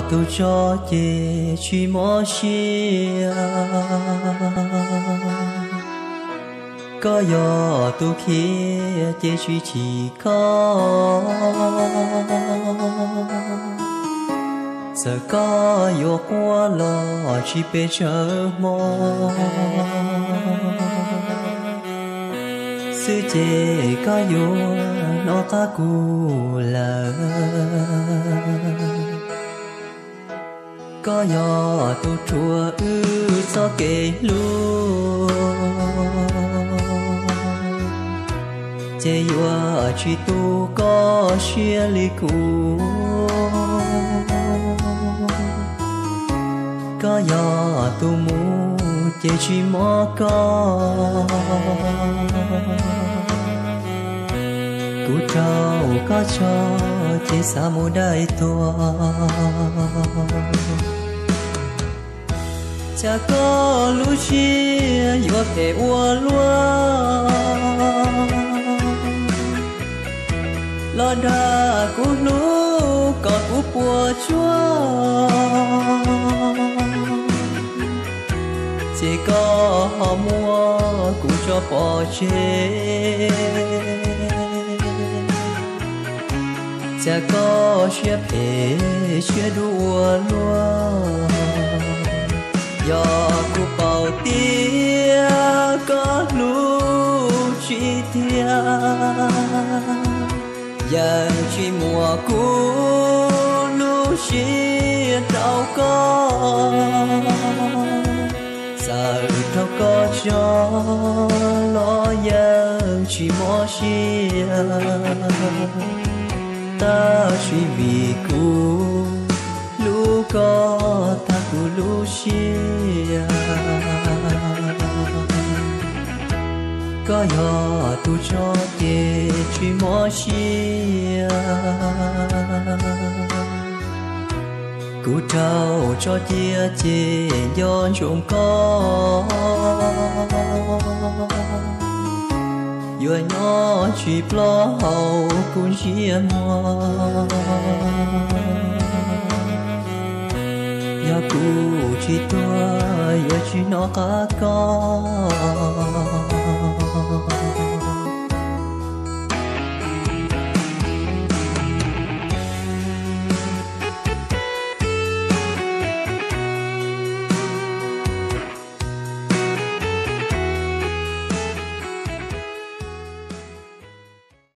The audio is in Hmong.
Tus tso ces tsis mob siab, koj yog tus khiav ces tsis chim koj. Txawm koj yuav quaj los tsis pes tsawg hmo xwb ces koj yuav hnov qab kuv lawm. Koj yog tus rhuav wb txoj kev hlub, ces yuav tsis tu koj siab li kuv. Koj yog tus mus ces tsis mob koj, kuv raug koj tso ces xav mus dai tuag. Cas koj lub siab yuav phem ua luaj, los dag kuv hlub kom kuv puas tsuaj, ces koj ho muab kuv tso pov tseg. Cas koj siab phem siab dub ua luaj, yog kuv paub tias koj hlub tsis tiag, yeej tsis muab kuv lub siab rau koj. Txawm raug koj tso los yeej tsis mob siab, tab sis vim kuv hlub koj tag kuv lub siab. Koj yog tus tso ces tsis mob siab, kuv raug tso cia ces nco ntsoov koj. Yuav nyob tsis ploj hauv kuv ntsej muag, yog kuv tsis tuag yuav tsis hnov qab koj.